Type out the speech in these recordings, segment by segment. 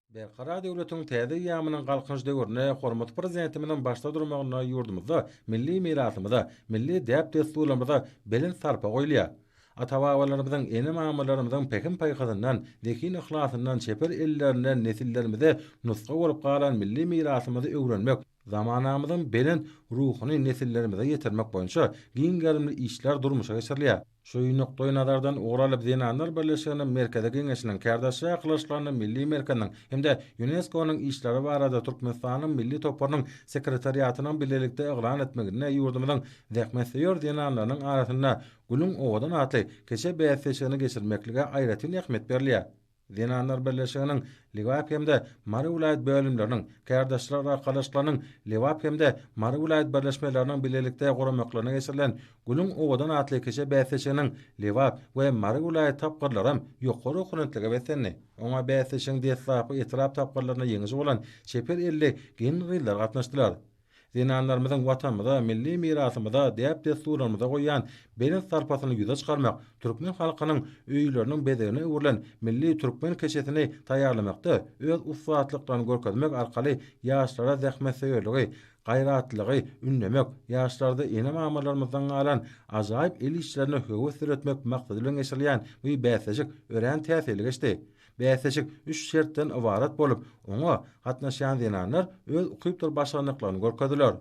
Berkarar döwletiň täze eýýamynyň Galkynyş döwründe hormatly Prezidentimiziň başda durmagynda ýurdumyzda milli mirasymyza, milli däp-dessurlarymyza belent sarpa goýulýar. Ata-babalarymyzyň, ene-mamalarymyzyň pähim-paýhasyndan, zehin-yhlasyndan, çeper ellerinden nesillerimize nusga bolup galan milli mirasymyzy öwrenmek, zamanamyzyň belent ruhuny nesillerimize ýetirmek boýunça giň gerimli işler durmuşa geçirilýär. Şu nukdaýnazardan ugur alyp, Zenanlar birleşiginiň Merkezi Geňeşiniň, Kärdeşler arkalaşyklarynyň Milli merkeziniň hem-de Ýunesko-nyň işleri barada Türkmenistanyň Milli toparynyň Sekretariatynyň bilelikde yglan etmeginde ýurdumyzyň zähmetsöýer zenanlarynyň arasynda Gülüň owadan atly keçe bäsleşigini geçirmeklige aýratyn ähmiýet berilýär. Zenanlar birleşiginiň Lebap hem-de Mary welaýat bölümleriniň, Kärdeşler arkalaşyklarynyň Lebap hem-de Mary welaýat birleşmeleriniň bilelikde guramaklarynda geçirilen Gülüň owadan atly keçe bäsleşiginiň Lebap we Mary welaýat tapgyrlaram ýokary okunentlige beslendi. Oňa bäsleşigiň deslapky etrap tapgyrlarynda ýeňiji bolan çeper elli gelin-gyzlar gatnaşdylar. Zenanlarymyzyň Watanymyza, milli mirasymyza, däp-dessurlarymyza goýýan belent sarpasyny ýüze çykarmak, türkmen halkynyň öýleriniň bezegine öwrülen milli türkmen keçesini taýýarlamakda öz ussatlyklaryny görkezmek arkaly ýaşlara zähmetsöýerligi, gaýratlylygy ündemek, ýaşlarda ene-mamalarymyzdan galan ajaýyp el işlerine höwes döretmek maksady bilen geçirilýän bu bäsleşik örän täsirli geçdi. Bäsleşik üç şertden ybarat bolup, oňa gatnaşýan zenanlar öz ukypdyr başarnyklaryny görkezdiler.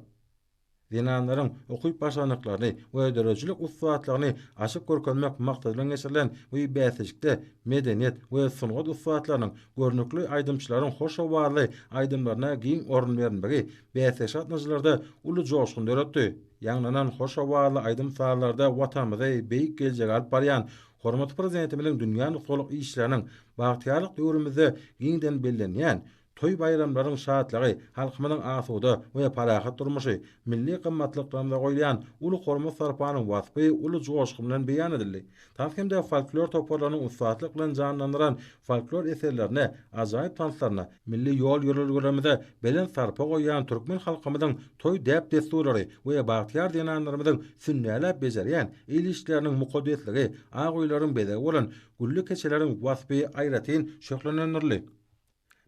Zenanlaryň ukyp-başarnyklaryny we döredijilik ussatlygyny açyp görkezmek maksady bilen geçirilen bu bäsleşikde medeniýet we sungat ussatlarynyň, görnükli aýdymçylaryň hoş owazly aýdymlaryna giň orun berilmegi bäsleşige gatnaşyjylarda uly joşgun döretdi. Ýaňlanan hoş owazly aýdym-sazlarda Watanymyzy beýik geljege alyp barýan Hormatly Prezidentimiziň dünýä nusgalyk işleriniň bagtyýarlyk döwrümizde giňden bellenýän toý-baýramlaryň şatlygy, halkymyzyň asuda we parahat durmuşy, milli gymmatlyklarymyza goýulýan uly hormat-sarpanyň waspy uly joşgun bilen beýan edildi. Tans hem-de folklor toparlarynyň ussatlyk bilen janlandyran folklor eserlerine, ajaýyp tanslaryna, milli ýol-ýörelgelerimize belent sarpa goýýan türkmen halkymyzyň toý däp-dessurlary we bagtyýar zenanlarymyzyň sünnäläp bejerýän el işleriniň mukaddesligi, ak öýleriň bezegi bolan gülli keçeleriň waspy aýratyn şöhlelendirildi.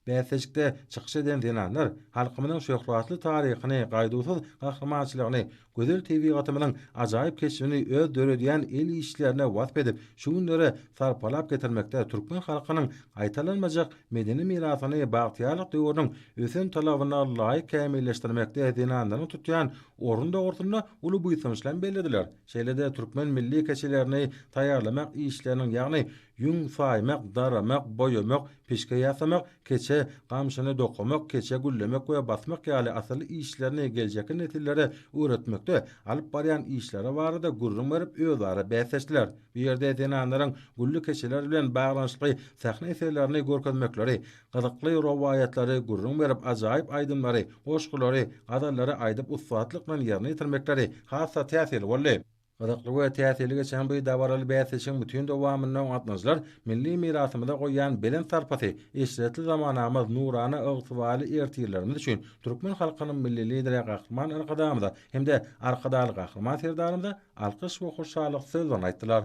Bäsleşikde çykyş eden zenanlar halkymyzyň şöhratly taryhyny, gaýduwsyz gahrymançylygyny, gözel tebigatymyzyň ajaýyp keşbini öz döredýän el işlerine wasp edip, şu günlere sarpalap getirmekde türkmen halkynyň gaýtalanmajak medeni mirasyny bagtyýarlyk döwrüniň ösen talabyna laýyk kämilleşdirmekde zenanlaryň tutýan orny dogrusynda uly buýsanç bilen bellediler. Şeýle-de türkmen milli keçelerini taýýarlamak işleriniň, ýagny ýüň saýmak, daramak, boýamak, pişge ýasamak, keçe gamşyny dokamak, keçe güllemek we basmak ýaly asylly işlerini geljekki nesillere öwretmekde alyp barýan işleri barada gürrüň berip özara bäsleşdiler. Bu ýerde zenanlaryň gülli keçeler bilen baglanyşykly sahna eserlerini görkezmekleri, gyzykly rowaýatlary gürrüň berip ajaýyp aýdymlary, goşgulary, gazallary aýdyp ussatlyk bilen ýerine ýetirmekleri has-da täsirli boldy. Gyzykly we täsirli geçen bu dabaraly bäsleşigiň bütin dowamynda gatnaşyjylar milli mirasymyza goýýan belent sarpasy, eşretli zamanamyz, nurana ygtybarly ertirlerimiz üçin türkmen halkynyň Milli Lideri Gahryman Arkadagymyza hem-de Arkadagly Gahryman Serdarymyza alkyş we hoşallyk sözlerini aýtdylar.